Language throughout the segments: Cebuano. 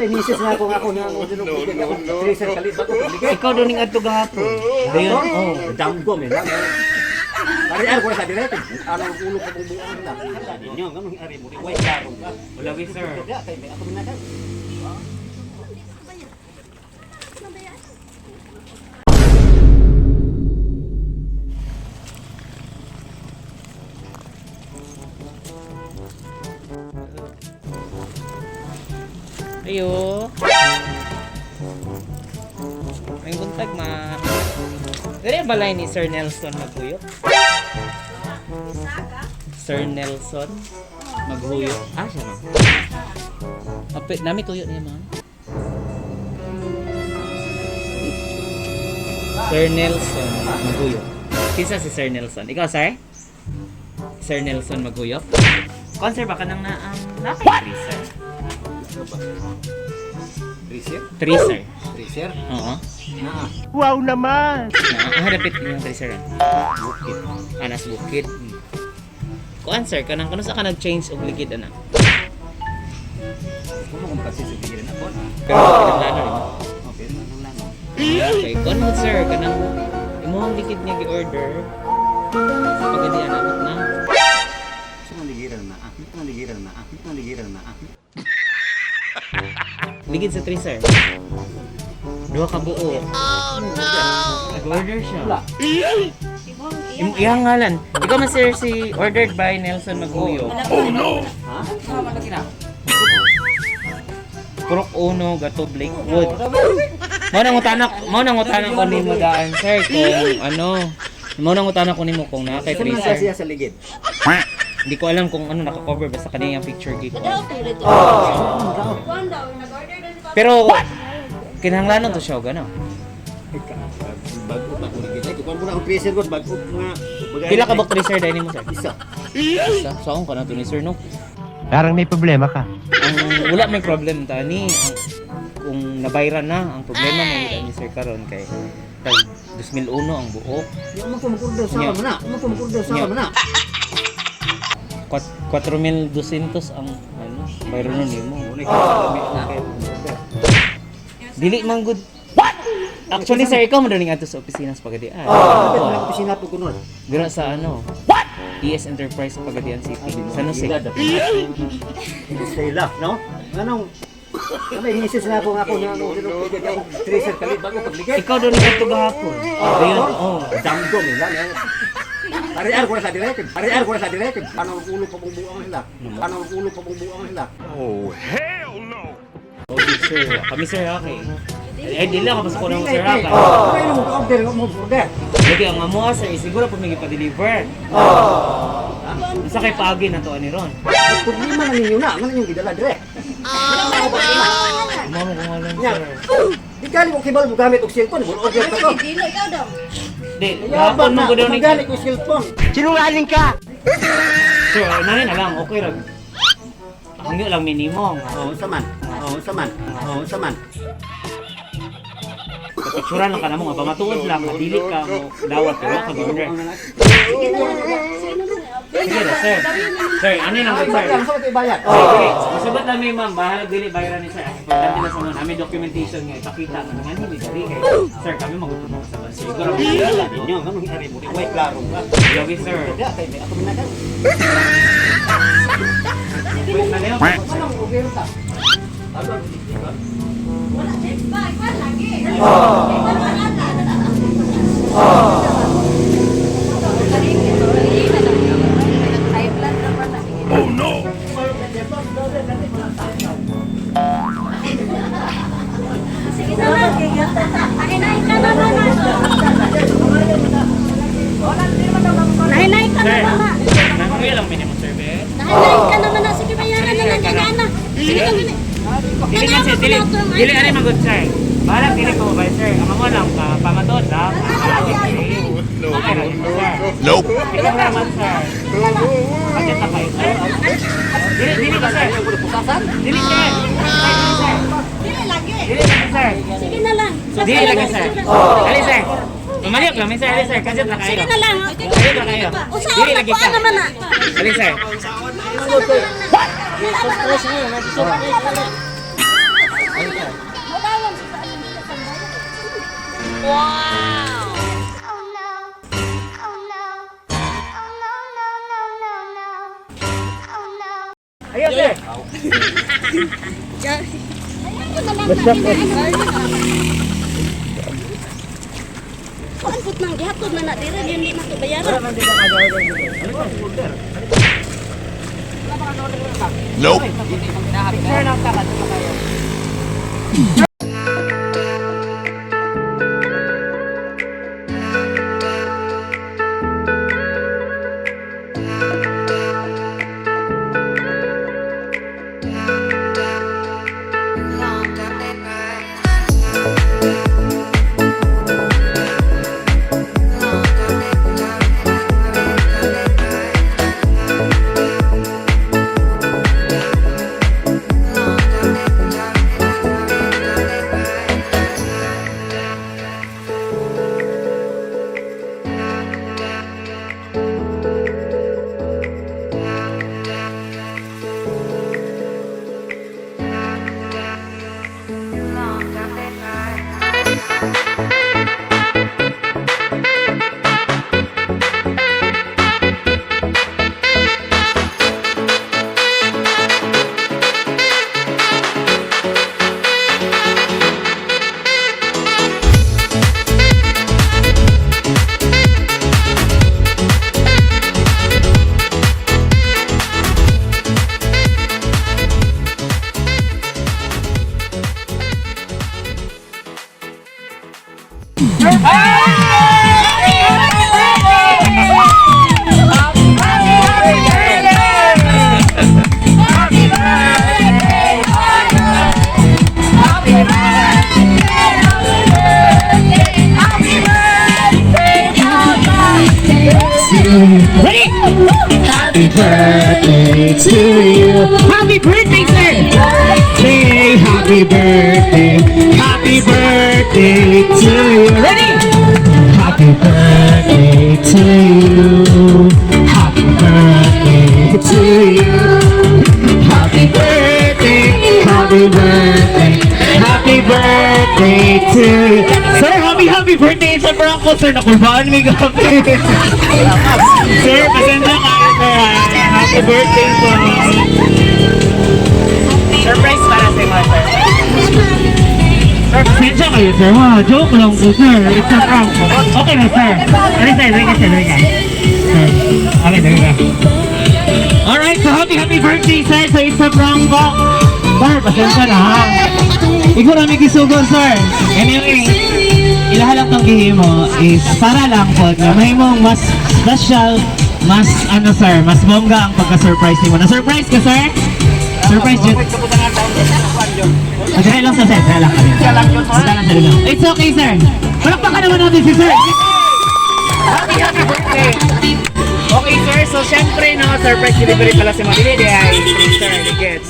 Misis nga ako na ang order og tracer kalit bago pagligid. Ikaw doon ning adto gahapon. Dayon, oh. Damgo me lang. Ari ar ko sa dire. Ano ang ulo ko bubuan nila. Ninyo nganong ari mo way klaro ka. Wala gi, sir. Ya kay may ako minaka. Ayo. May buntag ma. Dire balay ni Sir Nelson Maghuyo? Sir Nelson Maghuyo. Ah, siya ma'am. Apit, nami tuyo niya ma'am. Sir Nelson Maghuyo. Kinsa si Sir Nelson? Ikaw, sir? Sir Nelson Maghuyo? Kon sir, baka nang naang What? Sir. Tracer? Tracer. Tracer? Oo. Naa. Wow naman! Na, ah, dapat yung tracer. Bukid. Anas bukid. Kuan sir, kanang kano sa ka nag-change og ligid ana? Kumo kung kasi sa gigiran ako. Pero kinahanglan rin. Okay, nang lano. Okay, kuan mo sir, kanang imong ligid nga gi-order sa pagadi anabot na. Sa maligiran na. Ah, maligiran na. Ah, maligiran na. Ah. Ligid sa tracer. Duha ka buo. Oh no. Nag-order siya. Wala. Iyang ngalan. Ikaw man sir si ordered by Nelson Maguyo. Ha? Purok Uno, Gato Blakewood. Mao nang utana, mao nang utana ko nimo daan sir kung ano. Mao nang utana ko nimo kung naa kay Sa mga tracer. siya sa ligid. Hindi ko alam kung ano naka-cover basta kaniyang picture gig. Pero kinahanglan to siya og ano. Bago pa ko ligid. Ay, kuan mo na ang tracer ko bago nga. Pila ka bok tracer dai nimo sir? Isa. Isa. Saon ka na to ni sir no? Parang may problema ka. Ang wala may problem tani. Ang, kung nabayran na ang problema mo ni sir karon kay tag 2001 ang buok. Di mo ko mag-order sa mo na. Mo ko mag-order sa mo na. 4,200 ang ano, bayron nun nimo. Dili man good. What? Actually sir, ikaw man ning adto sa opisina sa Pagadian. Dapat wala ko opisina po kunod. Dira sa ano? What? ES Enterprise sa Pagadian City. San Jose. Hindi sila, no? Anong May misis na ako nga ako na ang order og tracer kalit bago pagligid. Ikaw doon ning adto gahapon. Dayon, oh. Damgo me lang. Ari ar ko sa dire. Ari ar ko sa dire. Ano ang ulo pa bubuan nila. Ano ang ulo pa bubuan nila. Oh, sir. Kami sir, okay. Eh, dili ako basta ko ng sir ha. Ay, mo order mo order. Lagi ang amoa sir, eh, siguro pag may pa-deliver. Isa kay paagi na to ani ron. Problema na ninyo na, ano yung gidala dire. Imo mo kung alam Nya. sir. Di gali ko kibalo mo gamit og cellphone, mo order ka to. Di, gahapon mo ko daw ni Gali ko cellphone. Sinungaling ka! Sir, nani na lang, okay ra. Hangyo lang minimum. Oh, saman. Oh, saman. Oh, saman. Picturean lang ka na mo nga pamatuod lang, madili ka mo dawat pero ka order. Sige na, sir. Sir, ano lang sir? Ano sa bayad? Sige, masubat lang may ma'am, bahala dili bayaran ni sir. Ang Importante na sa mga namin documentation nga ipakita nga nga ni dali kay sir kami magutom sa ban. Siguro mo Ninyo nganong ari mo way klaro ka. Yogi sir. Ya kay may ako minaka. Wait na lang. Anong order ta? Sige na lang. Nahinay ka na na. Nahinay ka Sir, na na. nanguya lang minimum service. Nahinay ka naman na. Sige, bayaran na lang. Kaya na. Sige na. Dili man sir, dili. Dili ani magod sir. Bahala dili ko ba sir. Ang amo lang pa pamatuod lang. No, no, Nope. Ikaw naman sir. Bakit na kayo sir? Dili dili ka sir. Dili sir. Dili sir. Dili lagi. Dili sir. Sige na lang. Dili lagi sir. Dali sir. Mamaliok lang sir, dali sir. Kasyat na kayo. Sige na lang. Kasyat na kayo. Usaon Dili na lagi ka. kuan naman na. Dali sir. What? Oh no. Oh no. Oh no, no, no, no, no. Oh no. Ayun, sir. Ayaw ko na lang na inaano. Kuan put nang gihatod na na dire yun di na to bayaran. Picture lang ta kadto kayo. Happy birthday to you. Happy birthday, sir! Say happy birthday. Happy birthday to you. Ready? Happy birthday to you. Happy birthday to you. Happy birthday. Happy birthday. Happy birthday to you. Sir, happy happy birthday sa Bronco, sir. Nakulbaan may gabi. Sir, pasensya kayo, sir, ha. Happy birthday po. Surprise para sa inyo, sir. Sir, pasensya kayo, sir. Wow, joke lang po, sir. It's a prank. Okay na, sir. Dali, sir. Dali ka, sir. Dali ka. Sir. Okay, dali ka. Alright, so happy, happy birthday, sir. So it's a prank po. Sir, pasensya na, ha. Ikaw namin kisugod, sir. Anyway, ilaha lang tong gihimo is para lang po na may mong mas special, mas ano, sir, mas bongga ang pagka-surprise nimo. Na-surprise ka, sir? Surprise yun. Okay lang sa sir, dahil lang kami. Basta lang, dahil lang. It's okay, sir. Palakpakan naman natin si sir. Happy, happy birthday! Okay, sir. So, syempre, no, surprise delivery pala si Mabili. Ay, sir, gets.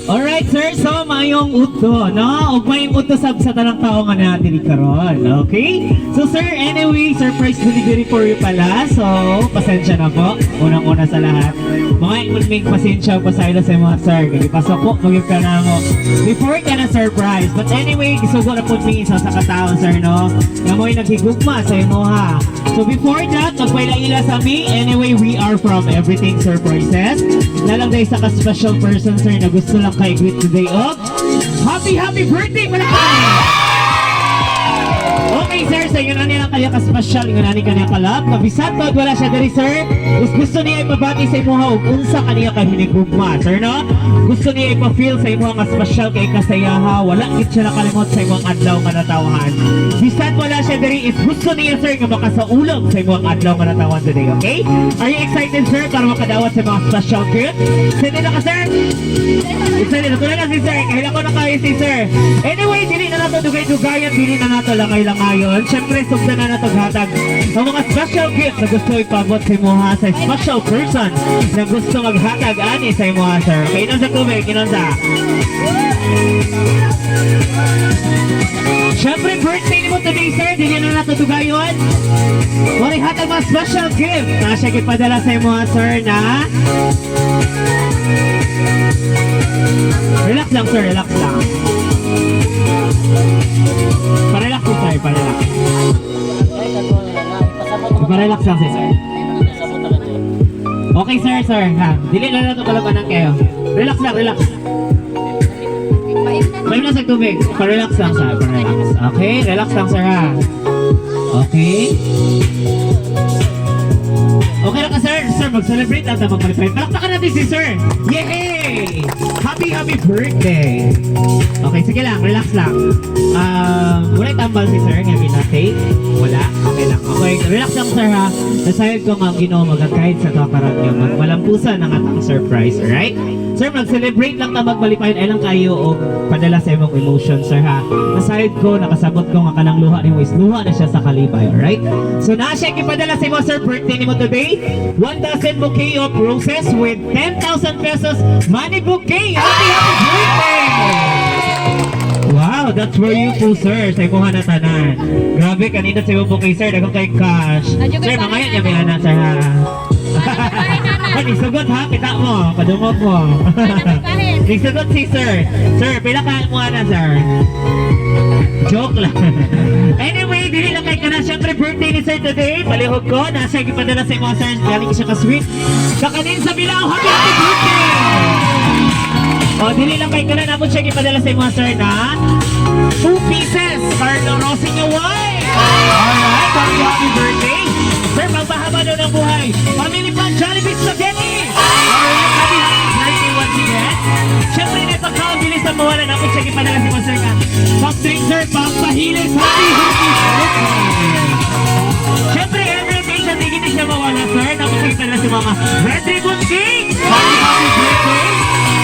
Alright, sir. So, mayong uto, no? Ug mayong uto sab sa tanang tao nga naa diri karon. Okay? So, sir, anyway, surprise delivery for you pala. So, pasensya na po. Unang-una sa lahat. Mga imong pasensya ug pasaylo sa mga sir. Kay pasok po, magyud ka na mo. Before ka na surprise. But anyway, isugo na po mi isa sa katao, sir, no? Nga mo'y naghigugma sa imo, ha. So before that, magpaila-ila sa mi. Anyway, we are from Everything Surprises. Lalang dahil sa ka-special person, sir, na gusto lang kay greet today of happy, happy birthday! Palakpakan! Okay, sir, so yun na nilang kanya ka-special, yun na ni kanya ka-love. Kabisat pag wala siya diri, sir. Gusto niya ipabati sa imuha og unsa kaniya ka hinigugma, sir, no? Gusto niya ipa-feel sa imuha nga special kay kasayaha. Wala gid siya nakalimot sa imong adlaw nga natawhan. Bisan wala siya diri is gusto niya, sir, nga makasaulog sa imong adlaw nga natawhan today, okay? Are you excited, sir, para makadawat sa mga special gift? Send na ka, sir! Excited na na si sir. Kailan ko na kayo si sir. Anyway, dili na nato dugay-dugayan, dili na nato langay-langayon. Siyempre, sugdan na nato hatag ang mga special gift na gusto ipabot sa imuha sa special person na gusto maghatag ani sa imuha, sir. Okay, inom sa tubig, inom sa. Siyempre, birthday nimo today, sir. Dili na nato dugayon. Waray hatag mga special gift na siya gipadala sa imuha, sir, na. Relax lang, sir. Relax lang. Parelax. sir, pa-relax. Pa-relax lang si sir. Okay, sir, sir, ha. Dili na lang ito kalabanan kayo. Relax lang, relax. May na sa tubig. Pa-relax lang, sir. Pa-relax. Okay, relax lang, sir, ha. Okay. Okay lang ka, sir. Sir, mag-celebrate at mag-qualify. Palakpakan natin si sir. Yay! Happy, happy birthday! Okay, sige lang. Relax lang. Wala yung tambal si sir nga ginatake. Wala. Okay lang. Okay, relax lang, sir, ha. Nasayod ko nga ang Ginoo mag-guide sa kakaroon niyo. Magmalampusan ang atang surprise, alright? Sir, mag-celebrate lang ta magbalipayon. Ay lang kayo o padala sa imong emotion, sir, ha. Nasayod ko, nakasabot ko nga kanang luha nimo is luha na siya sa kalipay, alright? So, na siya ipadala sa imo, sir, birthday nimo today. 1,000 bouquet of roses with 10,000 pesos money bouquet. Happy, happy birthday! Wow, that's for you po, sir. Sa imuha na tanan. Grabe, kanina sa imong bouquet, sir. Daghang kay cash. Sir, mamaya niya may anak, sir, ha? Ay, isugot ha, kita mo. Padungog mo. Isugot si sir. Sir, pila ka mo na, sir? Joke lang. Anyway, dili lang kay kana. Siyempre, birthday ni sir today. Palihog ko. Nasa ipadala sa imo, sir. Galing siya ka-sweet. Kakanin sa Bilao. Happy, happy birthday! O, dili lang kay kana. Nabot siya ipadala sa imo, sir, na 2 pieces. Carlo Rossi nga wine. Alright, happy, happy birthday. Sir, magpahaba daw ng buhay. Family Fun Jollibee Spaghetti. Alright, happy, happy birthday once again. Siyempre, na pagkakabilis ang mawala na ako. Check ipadala si sir ka. Soft drink, sir. Pampahilis. Happy, happy birthday. Siyempre, every occasion, hindi na siya mawala, sir. Tapos ipadala si Mama. Red Ribbon Cake! Happy, happy birthday!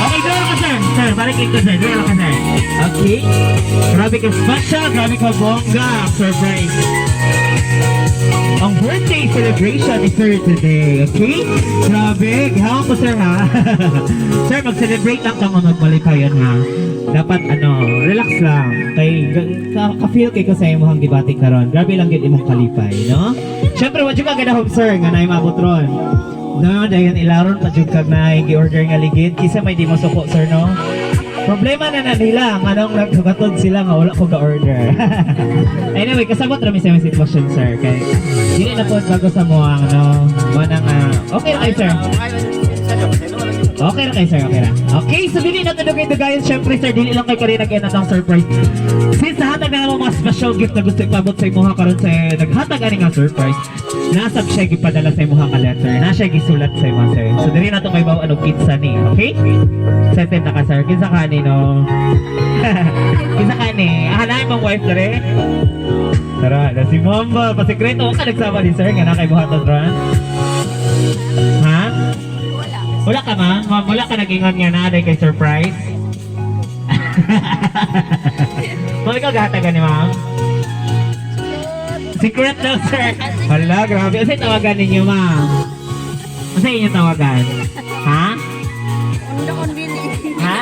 Okay, doon ka, sir. Sir, balik ko, sir. Doon ka, sir. Okay. Grabe ka special. Grabe ka bongga. Surprise. Ang birthday celebration ni sir today, okay? Grabe, gihawak ko, sir, ha? Sir, mag-celebrate lang kamo magmalikayon ha. Dapat ano, relax lang. Kay ka-feel kay ko sa imong gibati karon. Grabe lang gid imong kalipay, no? Syempre, wa jud ka ganahom, sir, nga naay maabot ron. No, dayon ilaron pa jud kag naay gi-order nga ligid. Kisa may di mo suko, sir, no? Problema na na nila, nganong nagkagatod sila nga wala ko ga-order. Anyway, kasabot rami sa imong sitwasyon, sir. Kay dili na po bago sa mo ang ano, mo na nga. Okay ra kay sir. Okay ra kay sir, okay ra. Okay, so dili na tudugay dugayon syempre, sir, dili lang kay kanina kay natang surprise. Since nahatag na mo mga special gift na gusto ipabot sa imuha karon sa naghatag ani nga surprise. Nasab siya gipadala sa imuha nga letter. Na siya gisulat sa imuha, sir. So dili na to kay bawo anong kinsa ni, okay? Seten na ka, sir. Kinsa ka ni, no? Kinsa ka ni? Ah, naay mong wife dere? Tara, na si Mamba. Pasikreto ka nagsama ni sir nga na kay buhaton ron. Ha? Wala ka, ma'am? Ma'am, wala ka nag-ingon nga na kay surprise? Ma'am, ikaw gahatagan ni ma'am? Secret daw, sir. Hala, grabe. Ano tawagan ninyo, ma'am? Ano inyo tawagan? Ha? Undo og nining. Ha?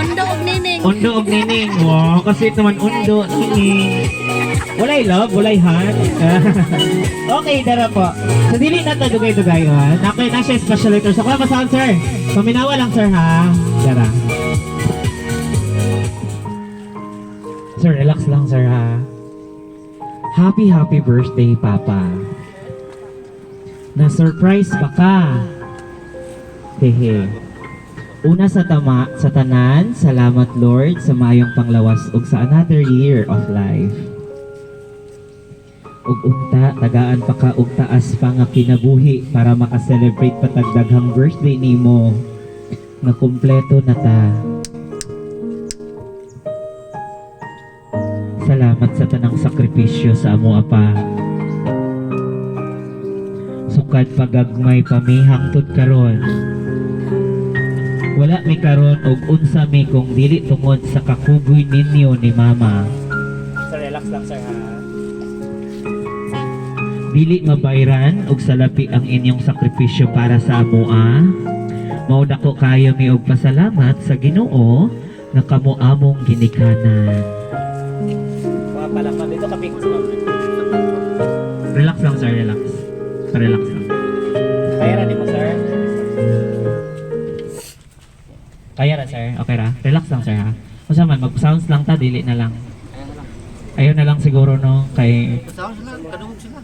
Undo og nining. Undo og nining. Wow, kasi naman undo, nining. Walay love, walay heart. Okay, dara po. So, dili na to dugay-dugay, ha? Nakoy na siya special letter. So, kuya, basahan, sir. Paminawa lang, sir, ha? Dara. Sir, relax lang, sir, ha? Happy, happy birthday, Papa. Na-surprise ba ka? Hehe. Una sa tama, sa tanan, salamat Lord sa mayong panglawas ug sa another year of life. Ug unta, tagaan pa ka og taas pa nga kinabuhi para maka-celebrate pa tag daghang birthday nimo nga kumpleto na ta. Salamat sa tanang sakripisyo sa amo apa. Sukad pagagmay pa mi hangtod karon. Wala mi karon og unsa mi kung dili tungod sa kakugoy ninyo ni mama. Sir, relax lang, sir, ha? Dili mabayran og salapi ang inyong sakripisyo para sa amoa. Mao dako kayo mi og pasalamat sa Ginoo nga kamo among ginikanan. Mga pala, ma'am. Dito ka picture, ma'am. Relax lang, sir, relax. Relax lang. Kaya ra nimo, sir? Kaya ra, sir. Okay ra. Relax lang, sir, ha. Unsa man mag-sounds lang ta dili na lang. Ayaw na lang siguro, no, kay Kasama sila, kadungog sila.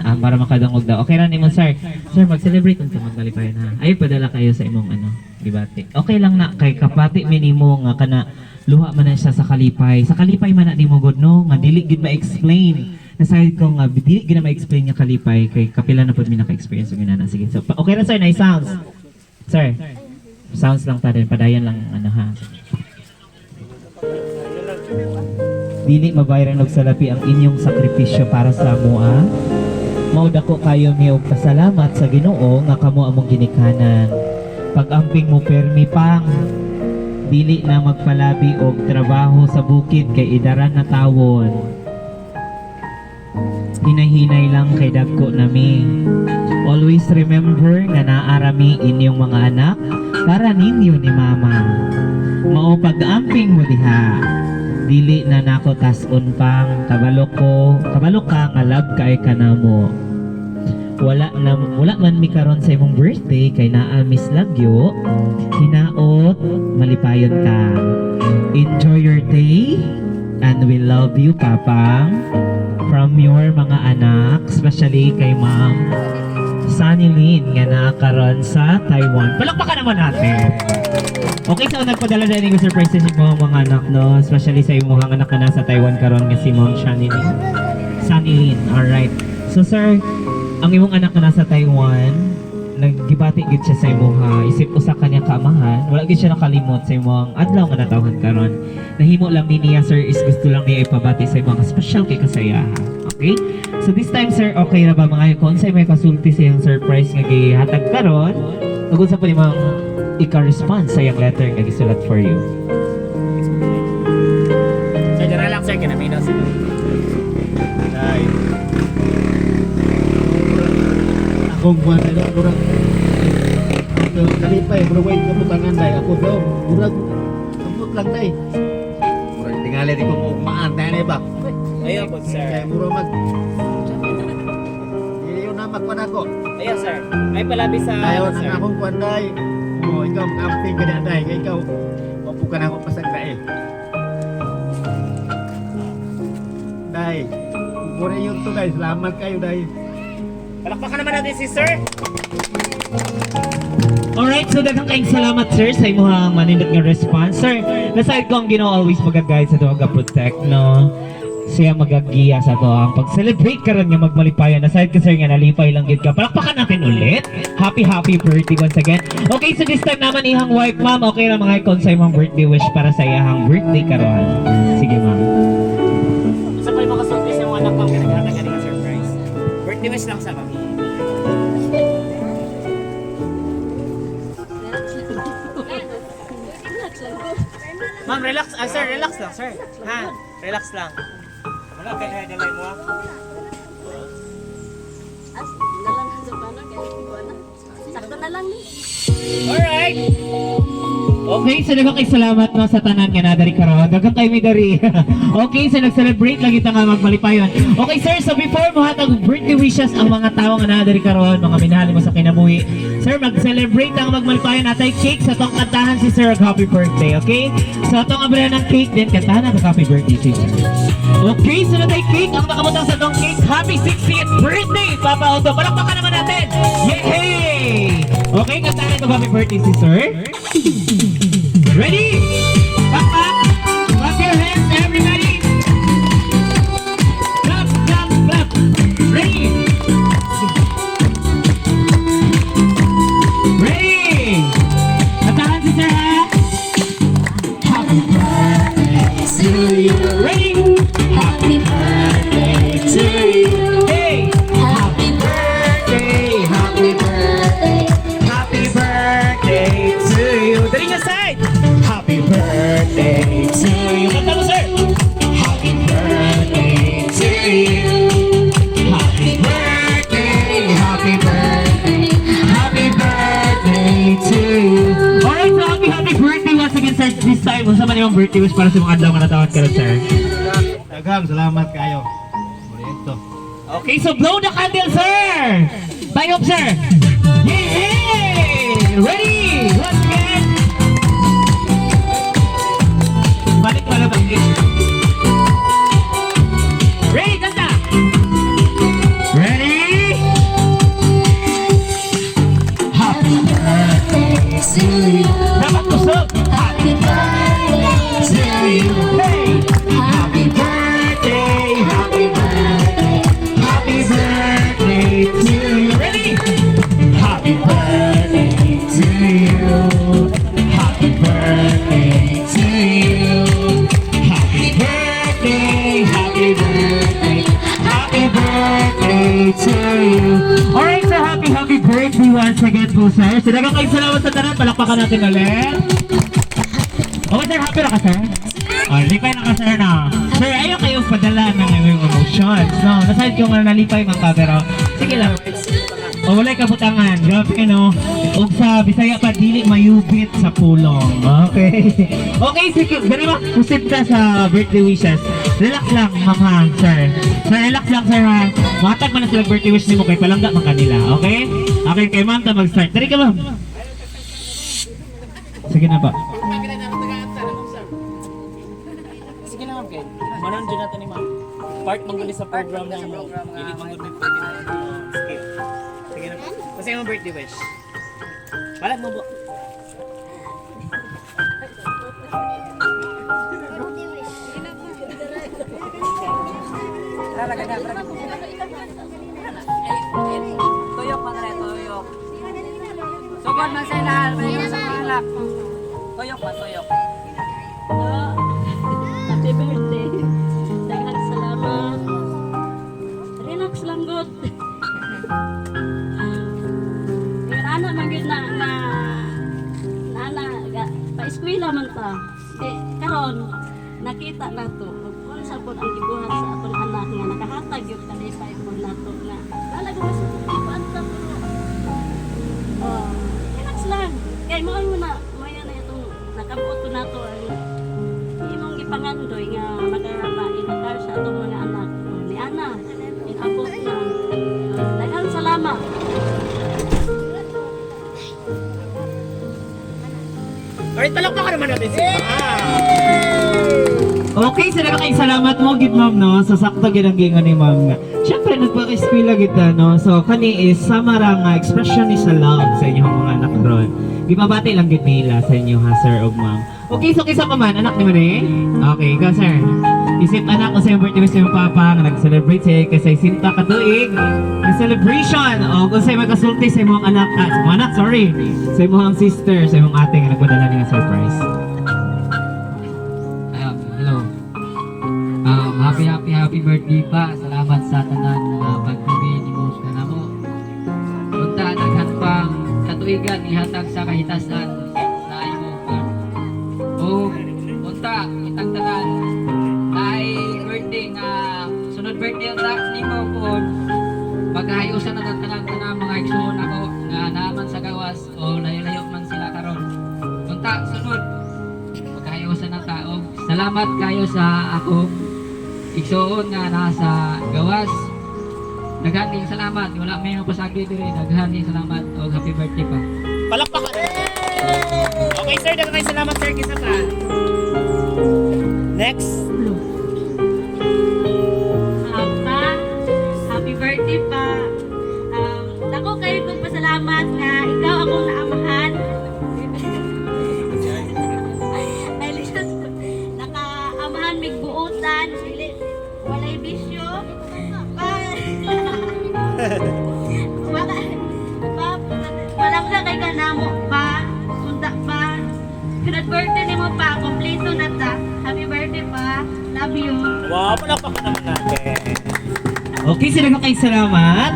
Ah, para makadungog daw. Okay ra nimo, sir. Sir, mag-celebrate unta, maglalipayon ha. Ay padala kayo sa imong ano, gibati. Okay lang na kay kapati minimo nga kana luha man na siya sa kalipay. Sa kalipay man na nimo god, no, nga dili gid ma-explain. Nasayod ko nga dili gid na ma-explain nga kalipay kay kapila na pud mi naka-experience og inana. Sige. So okay ra, sir, nice sounds. Sir, sounds lang ta din, padayon lang ano ha. Dili mabayran og salapi ang inyong sakripisyo para sa amoa. Mao dako kayo mi og pasalamat sa Ginoo nga kamo among ginikanan. Pag-amping mo permi pang dili na magpalabi og trabaho sa bukid kay idaran na tawon. Hinay-hinay lang kay dagko nami. Always remember nga naarami inyong mga anak para ninyo ni Mama. Mao pag-amping mo diha. Dili na nako tas-on pang kabalo ko, kabalo ka nga love kay kanamo. Wala na wala man mi karon sa imong birthday kay naa Miss Lagyo. Hinaot malipayon ka. Enjoy your day and we love you, Papang. From your mga anak, especially kay Ma'am Sunny Lynn nga naa karon sa Taiwan. Palakpakan naman natin. Okay, so nagpadala na yung surprise sa imong mga anak, no? Especially sa imong anak na nasa Taiwan karon nga si Ma'am Shani Lynn. Sunny Lynn, alright. So sir, ang imong anak na nasa Taiwan, naggibati gid siya sa imong ha, isip usa ka niya kaamahan, wala gid siya nakalimot sa imong adlaw nga natawhan karon. Nahimo lang ni niya, sir, is gusto lang niya ipabati sa imong special kay kasayahan. Okay? So this time, sir, okay ra ba mga kung unsay may kasulti sa iyang surprise nga gihatag karon? Ug unsa po nimong ika-response sa iyang letter nga gisulat for you? Sir, dara lang sir, kinaminaw sila. Ay. Akong buwan na lang, murag. Kalipay, murag way kabutangan day. Ako daw, murag, abot lang day. Murag tingali di ko mo ugmaan tayo ba? Ayaw po, sir. Kaya murag mag. Iyo na magkuan ako. Ayaw, sir. Ay palabi sa Ayaw ano, na sir. akong kuan day. Oh, ikaw mag-amping ka na day. Kaya ikaw, wapo ka na ako pasagdae. Day, mura yun to day. Salamat kayo day. Palakpakan naman natin si sir. Alright, so daghang kayong salamat, sir, sa imong manindot nga response. Sir, nasayod ko ang Ginoo always magaguide sa tuwang protect, no? Siya magagiya sa to ang pag-celebrate karon nga magmalipayan. Nasayod ka, sir, nga nalipay lang gid ka. Palakpakan natin ulit. Happy happy birthday once again. Okay, so this time naman ihang wife, ma'am. Okay ra mga icon sa imong birthday wish para sa iyang birthday karon. Sige, ma'am. Isa pa yung mga kasulti sa mga anak ma'am nga naghatag ani nga surprise. Birthday wish lang sa ma'am. Ma'am, relax. Ah, sir, relax lang, sir. Ha? Relax lang. Wala kay dalay mo. Ah. As, na lang sa paano, kaya ko na. Sakto na lang ni. Alright. Okay, so daghang kay salamat no sa tanan nga nadari karon. Daghang kay mi dari. Okay, so nag-celebrate lagi ta nga magmalipayon. Okay sir, so before mo hatag og birthday wishes ang mga tawo nga nadari karon, mga minahal mo sa kinabuhi. Sir, mag-celebrate ang magmalipayon natay cake sa tong kantahan si sir og happy birthday, okay? So atong abrihan ng cake then kantahan ang happy birthday si sir. Okay, so natay cake ang nakamutang sa tong cake. Happy 60th birthday, Papa Otto. Palakpakan naman natin. Yay! Okay, kantahan ito happy birthday si sir. Ready? Clap, clap. Clap your hands, everybody. Clap, clap, clap. Ready? Ready? Kantahan si sir, ha? Happy birthday to you. Ready? Happy birthday to you. Hey! Happy Birthday! Happy birthday. Happy birthday to you. Dali nga side. Happy birthday to you. Kanta mo, sir. Happy birthday to you. Happy birthday, happy birthday, happy birthday to you. Alright, so happy, happy birthday once again, sir. This time, unsa man imong birthday wish para sa mga adlaw nga natawag karon, sir? Daghang salamat kayo. Mura yun to. Okay, so blow the candle, sir! Bye up, sir! Yay! Ready? Once again! Balik pala balik. you. Hey! Happy birthday, happy birthday, happy birthday to you. Ready? Happy birthday to you. Happy birthday to you. Happy birthday, happy birthday, happy birthday to you. Alright, so happy, happy birthday once again po, sir. So, daghang kayo salamat sa tanan. Palakpakan natin ulit. Okay, sir. Happy na ka, sir? Oh, lipay na ka, sir, na. Sir, ayaw kayo padala ng iyong emotions. No, naside ko nga nalipay man ka, pero sige lang. O walay kabutangan. Grabe, no? Ug sa Bisaya pa, dili mayubit sa pulong. Okay. Okay, sige. Dali ba? Proceed ka sa birthday wishes. Relax lang, ma'am ha, sir. Sir, relax lang, sir, ha. Matag man na sila birthday wish nimo kay palangga man kanila. Okay? Okay, kay ma'am ta mag-start. Dali ka, ma'am. Sige na ba? Sige na, ma'am, kay. Manon dyan natin ni ma'am. Part man gud ni sa program na mo. Dili man gud ni pwede na skip. Sige na. Kasi yung birthday wish. Balag mo po. Tuyok man rin, tuyok. Sugod man sa ilahan, may sa mga Tuyok man, tuyok. Happy birthday. Daghang salamat. Relax lang gud. Ngayon, ana man gyud na na na na pa-eskwela man ta. Di karon nakita na to ug unsa pod ang gibuhat sa akong anak nga nakahatag gyud kalipay pod nato nga wala ko sa kuan ta, pero oh, relax lang. Kay mo na mo na itong nakabuot ko nato ang imong gipangandoy nga makapa-inakar sa atong mga anak ni Ana inabot na. Daghang salamat. Alright, palakpakan naman natin si ma'am. Okay, so kay salamat mo gid, ma'am, no. So sakto gid ang gingon ni ma'am nga. Syempre nagpaka-eskwela gid ta, no. So kani is sama ra nga expression ni sa love sa inyong mga anak ron. Gipabati lang gid nila sa inyo ha, sir ug ma'am. Okay, so kinsa pa man anak ni man eh? Okay, ikaw, sir. Isip anak ko sa iyong birthday wish sa iyong papa nga nag-celebrate siya kay 60 ka tuig. Ang celebration o kung sa'yo magkasulti sa imong anak, ah, sa imong anak, sorry. Sa imong sister, sa imong ate nga nagpadala nga surprise. Hello. Happy, happy, happy birthday pa. Salamat sa tanan nga pagtubi ni mo sa namo. Unta daghan pang katuigan ihatag sa kahitasan sa imo pa. O unta kitang tanan ay birthday nga sunod birthday unta nimo pod pagkahayusan na tanan tanan mga igsoon ako nga naaman sa gawas o layo-layo man sila karon. Unta sunod pagkahayusan na tao. Salamat kayo sa akong igsoon nga nasa gawas. Daghan kayong salamat. Wala may pasagi diri. Daghan kayong salamat og happy birthday pa. Palakpakan naman. Okay, sir, daghang kayo salamat, sir. Kinsa pa? Next. Pa, happy birthday pa. Dako kayo kong pasalamat nga ikaw akong naamahan. Ay, Diyos, nakaamahan mig buotan, dili walay bisyo. Pa, wala, pa, walang ka kay kanamo pa, sunda pa. Sunod birthday nimo pa, kompleto na ta. Happy birthday pa. Love you. Wow, palakpakan naman natin. Okay, sila ko kay salamat.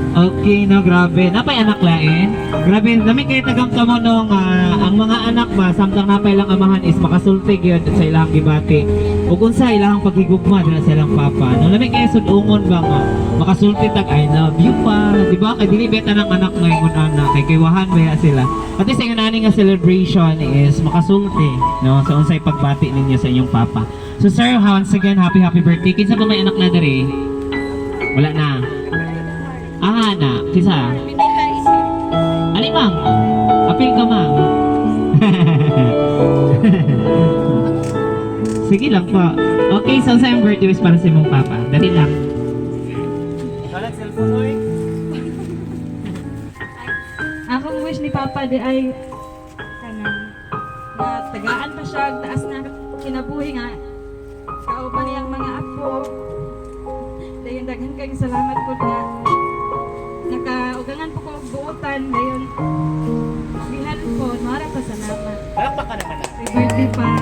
Okay, no, grabe. Napay anak lain. Grabe, dami kay tagang kamo no nga ang mga anak ba samtang napay lang amahan is makasulti gyud sa ilang gibati. Ug unsa ilang paghigugma dira sa ilang papa. No, lami kay sud-ungon ba nga makasulti tag "I love you pa." Di ba? Kay dili beta ng anak nga ingon ana kay kaywahan ba sila. At least ang nani nga celebration is makasulti no sa unsay pagbati ninyo sa inyong papa. So sir, once again, happy happy birthday. Kinsa pa may anak na diri? Wala na. Ah, na. Kisa? Ali, ma'am. Apil ka, ma'am. Sige lang po. Okay, so sa yung birthday wish para sa imong papa. Dali lang. Wala cellphone, oy. Akong wish ni Papa di ay kanang na tagaan pa siya og taas na. kinabuhi nga kauban niyang mga apo. Dayon daghan kayong salamat po nga nakaugangan po ko og buotan dayon gihan po mara pa salamat. Palakpak ka naman, ah. Happy birthday pa.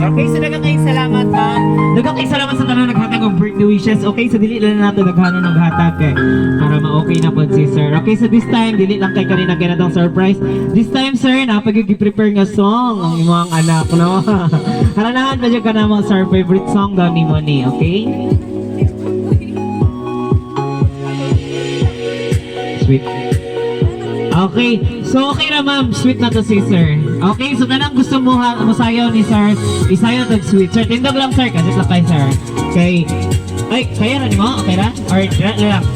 Okay, so daghang kayong salamat, ma'am. Daghang kay salamat sa tanan naghatag og birthday wishes. Okay, so dili lang nato daghano naghatag kay para ma-okay na pod si sir. Okay, so this time dili lang kay kanina ganatong surprise. This time, sir, napag prepare nga song ang imong anak, no? Haranahan pa jud ka namo, sir, favorite song daw nimo ni, okay? Sweet. Okay, so okay na, ma'am, sweet na to si sir. Okay, so tanang gusto mo ha, mosayaw ni sir, isayaw tag sweet. Sir, tindog lang, sir, kasi lang kay sir. Kay, ay, kaya ra nimo? Okay ra? Or dira na lang?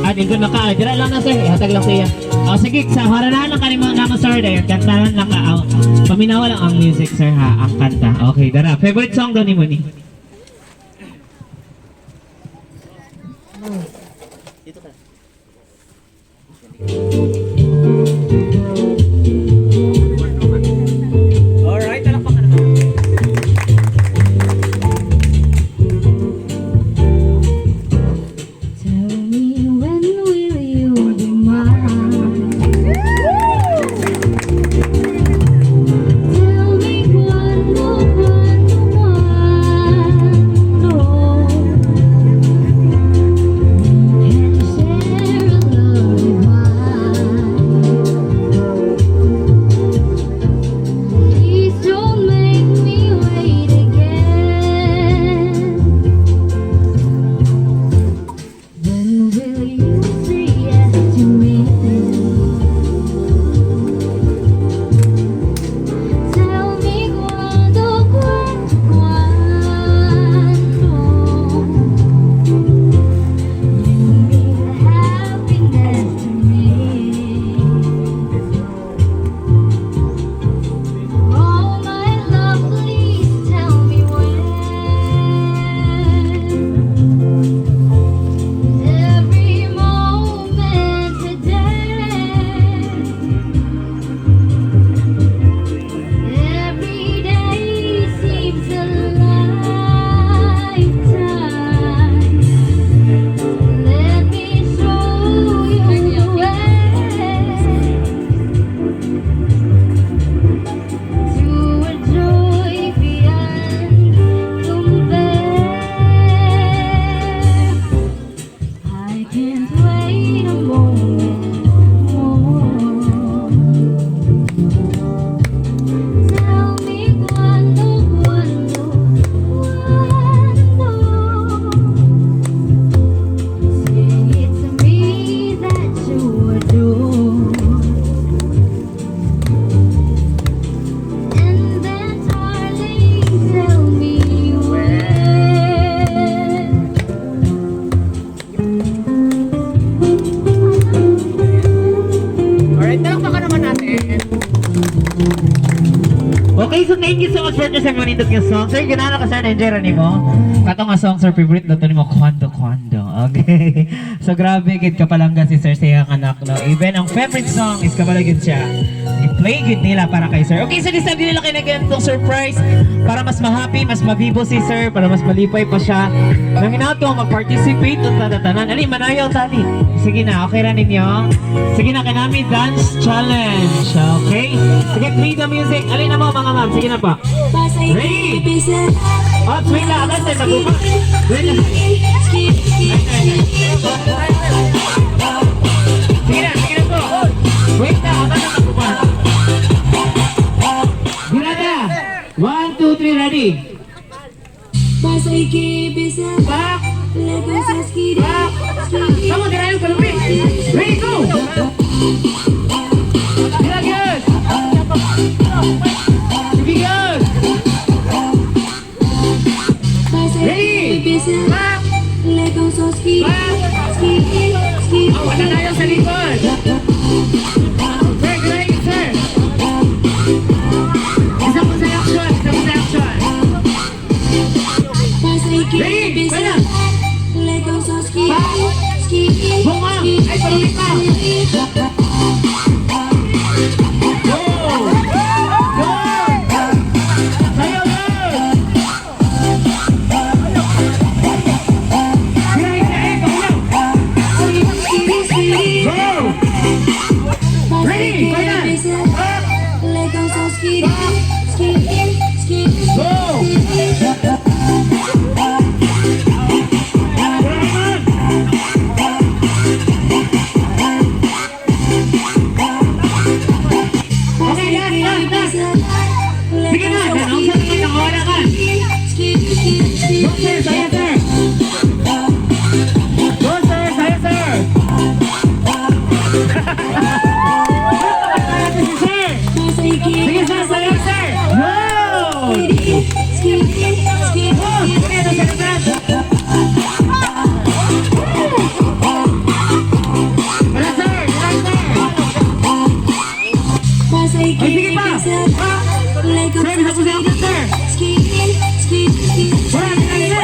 Ah, dito na ka. Dira lang na, sir. Ihatag lang siya. Oh, sige, sa haranahan lang kanimo namo, sir, dayon kantahan lang ka. Oh, paminawa lang ang music, sir, ha, ang kanta. Okay, dara. Favorite song daw nimo ni? Dito ka. Alright, palakpak ka naman. Tell me, when will you be mine? Tell me cuando, cuando, cuando. Can you share a love divine? Please don't make me wait again. When will you say yes to me? Tell me cuando, cuando, cuando. You mean happiness to me. Oh my love, please tell me when. Every moment today, every day seems a lifetime. Let me show you the way to a joy beyond compare. I can't wait a moment more. Tell me cuando, cuando, cuando. Say it's me that you adore. And then, darling, tell me when. Alright, palakpak ka naman natin. Okay, so thank you so much for sa manindot nga song. Sir, ginana ka, sir, na-enjoy ra nimo. Kato nga song, sir, favorite na to nimo, Kwando Kwando. Okay. So grabe gid kapalangga si sir sa iyang anak, no. Even ang favorite song is kabalo gid siya. I-play gid nila para kay sir. Okay, so this time nila kay na ganitong surprise para mas ma-happy, mas mabibo si sir, para mas malipay pa siya. Nang inato mag-participate unta tatanan. Ali, manayaw tali. Sige na, okay ra ninyo? Sige na, kanami dance challenge. Okay? Sige, play the music. Alin na mo, mga ma'am. Sige na pa. Ready? Up, wait lang. Akas na, tagupa. Wait lang. Sige na, sige na po. Wait lang, akas na, tagupa. Ginada! 1, 2, 3, ready? Back! Back! Come on, dirayo, kalupit! Ready, go! Dira, good! Sige, good! Ready! Back! Back! Oh, wala na yung sa likod! Sir, good, sir! Isa po sa action! Isa po sa action! Ready! Pwede! Bunga! Ay, palupit pa! Go! Go! Go! Kuraman! Okay, last, last, last. Sige na, nanong sa naman, nakawala ka. Go, sir, saya, sir. Go, sir, saya, sir. Natin si sir. Sige, sir, saya, sir. Go! Go! Sige, na, celebrate. Wala, sir. Wala, sir. Ay, sige pa. Ah, sir, bisa po siya, sir. Wala, wala, sir.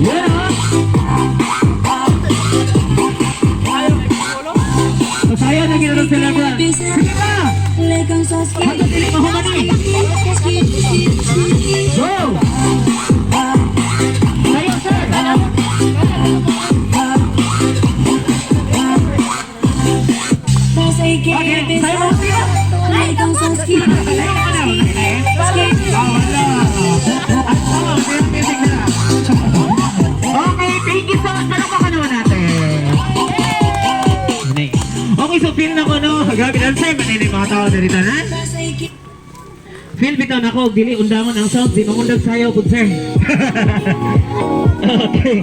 Yan, ah. So, sayo na ginanong celebrant. Sige pa! Hanggang dili mahumani. Go! Sayo, sir! Okay, sayo mo siya! Layo ka na. Ah, wala. At oh, music na. Okay, thank you so much. Palakpakan naman natin. Okay, so feel na ko, no? Grabe na, sir. Manili mga tao dito na. Feel bitaw na ko, dili undangon ang sound, di mamundag sayaw pud, sir. Okay.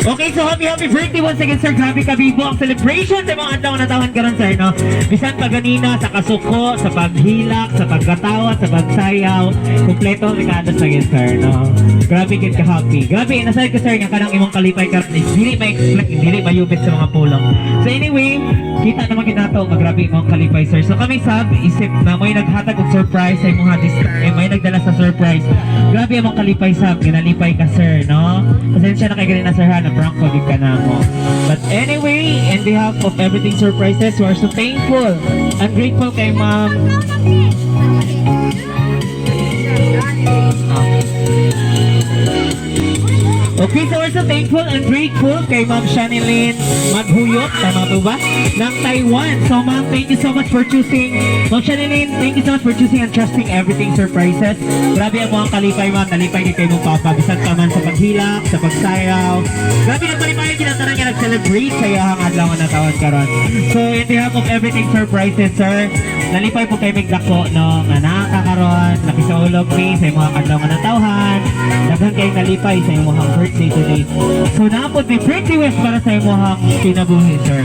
Okay, so happy happy birthday once again, sir. Grabe kabibo ang celebration sa mga adlaw na tawhan karon, sir, no? Bisan pa ganina sa kasuko, sa paghilak, sa pagkatawa, sa pagsayaw, kumpleto ang rekados na yun, sir, no? Grabe gid ka happy. Grabe, nasay ko, sir, nga kanang imong kalipay karon is dili ma-explain, dili mayubit sa mga pulong. So anyway, kita naman ginato nga grabe imong kalipay, sir. So kami sab isip na may naghatag og surprise sa imong this time, may nagdala sa surprise. Grabe imong kalipay sab, ginalipay ka, sir, no? Pasensya na kay ganina, sir, ha, na prank ko gid ka na mo. But anyway, in behalf of Everything Surprises, we are so thankful and grateful kay Ma'am. Okay, so we're so thankful and grateful kay Ma'am Shanilyn Maghuyot, tama po ba? Ng Taiwan. So ma'am, thank you so much for choosing. Ma'am Shanilyn, thank you so much for choosing and trusting Everything Surprises. Grabe ang mga kalipay, ma'am. Nalipay ni kayo mong papa. Bisan pa man sa paghilak, sa pagsayaw. Grabe ang palipay ginatanan niya nag-celebrate sa iyahang adlaw nga natawag karon. So in behalf of Everything Surprises, sir, nalipay po kay Migdako, no, nga nakakaroon, nakisaulog mi sa imong adlaw nga natawhan. Daghan kay nalipay sa imong birthday today. So naapod may birthday wish para sa imong kinabuhi, sir.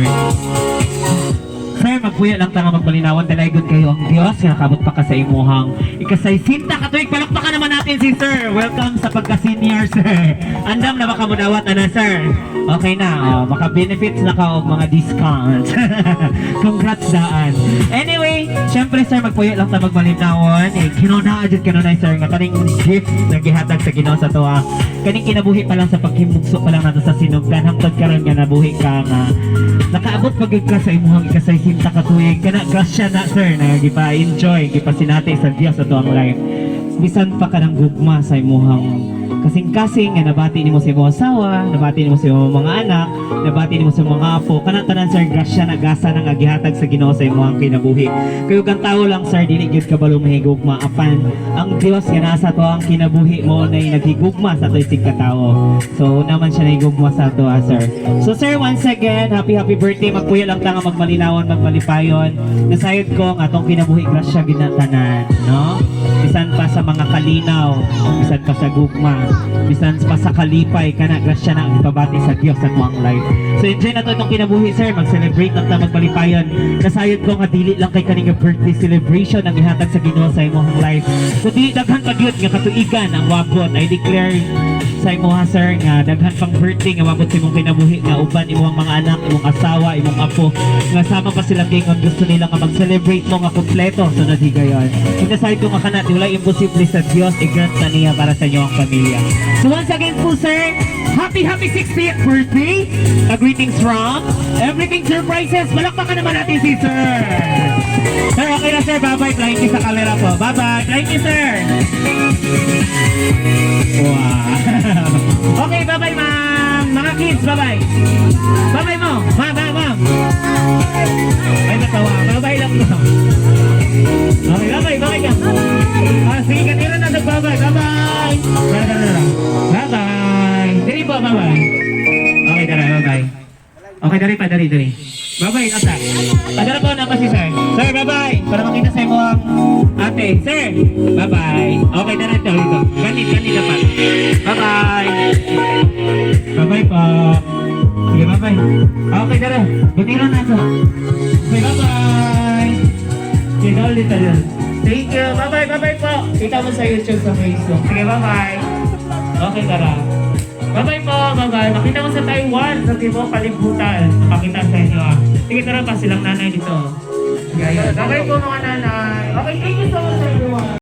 Sir, magpuyo lang ta nga magmalinawan, dalaygon kayo ang Dios nga nakabot pa ka sa imuhang ikasaysinta katuig. Palakpakan naman natin si sir. Welcome sa pagka-senior, sir. Andam na baka munawat ana, sir? Okay na, oh, maka benefits na ka og mga discounts. Congrats daan. Anyway, syempre sir, magpuyo lang ta magmalinawon. Eh, kinuna jud kanunay, sir, nga kaning gift na gihatag sa Ginoo sa tuwa. Kaning kinabuhi pa lang sa paghimugso pa lang nato sa sinugdan hangtod karon nga nabuhi ka nga nakaabot pa gyud ka sa imuhang ikasaysinta ka tuig, kana grasya na, sir, na gipa-enjoy, gipasinati sa Dios sa tuang life. Bisan pa ka ng gugma sa imuhang kasing-kasing nga nabati nimo sa imong asawa, nabati nimo sa imong mga anak, nabati nimo sa imong mga apo, kana tanan, sir, grasya na gasa na nga gihatag sa Ginoo sa imong kinabuhi. Kayo kang tawo lang, sir, dili gyud kabalo mahigugma apan ang Dios nga nasa to ang kinabuhi mo na naghigugma sa ato isig katawo. So naman siya nahigugma sa ato, ah, sir. So sir, once again, happy happy birthday. Magpuyo lang ta nga magmalinawan, magmalipayon. Nasayod ko ang atong kinabuhi grasya ginatanan, no? Bisan pa sa mga kalinaw, bisan pa sa gugma, bisan pa sa kalipay, kana grasya na ang ipabati sa Dios sa tuang life. So enjoy na to itong kinabuhi, sir, mag-celebrate lang ta magmalipayon. Nasayod ko nga dili lang kay kaning birthday celebration ang ihatag sa Ginoo sa imong life. Kundi daghan pa gyud nga katuigan ang wabot. I declare sa imo ha, sir, nga daghan pang birthday nga wabot sa imong kinabuhi nga uban imong mga anak, imong asawa, imong apo nga sama pa sila kingon gusto nila nga mag-celebrate mo nga kompleto sa naghigayon. Kung nasayod ko nga kana wala imposible sa Dios, i-grant na niya para sa inyong pamilya. So once again po, sir, happy happy 60th birthday. A greetings from Everything Surprises. Palakpakan naman natin si sir. Sir, okay na, sir. Bye-bye. Flying kiss sa camera po. Bye-bye. Flying kiss, sir. Wow. Okay, bye-bye, ma'am. Mga kids, bye-bye. Bye-bye mo. Ma'am, ma'am, ma'am. Ay, natawa. Bye-bye lang po. Okay, bye-bye. Bye ka. Ah, sige, kanina na bye-bye. Bye-bye. Tara, tara, tara. Bye-bye. Dali po, bye-bye. Okay, tara, bye-bye. Okay, dali pa, dali, dali. Bye-bye, nasa. Padala po na pa si sir. Sir, bye-bye. Para makita sa imo ang ate. Sir, bye-bye. Okay, tara, dito, dito. Ganit, ganit dapat. Bye-bye. Bye-bye po. Sige, bye-bye. Okay, tara. Butiro na ito. Okay, bye-bye. Sige, ulit tayo. Thank you. Bye-bye, bye-bye po. Kita mo sa YouTube, sa Facebook. Sige, bye-bye. Okay, tara. Bye-bye po, bye-bye. Makita mo sa Taiwan, sa tibuok kalibutan. Makita sa inyo ah. Sige, tara pa silang nanay dito. Sige, ayun. Bye-bye po, mga nanay. Okay, thank you so much.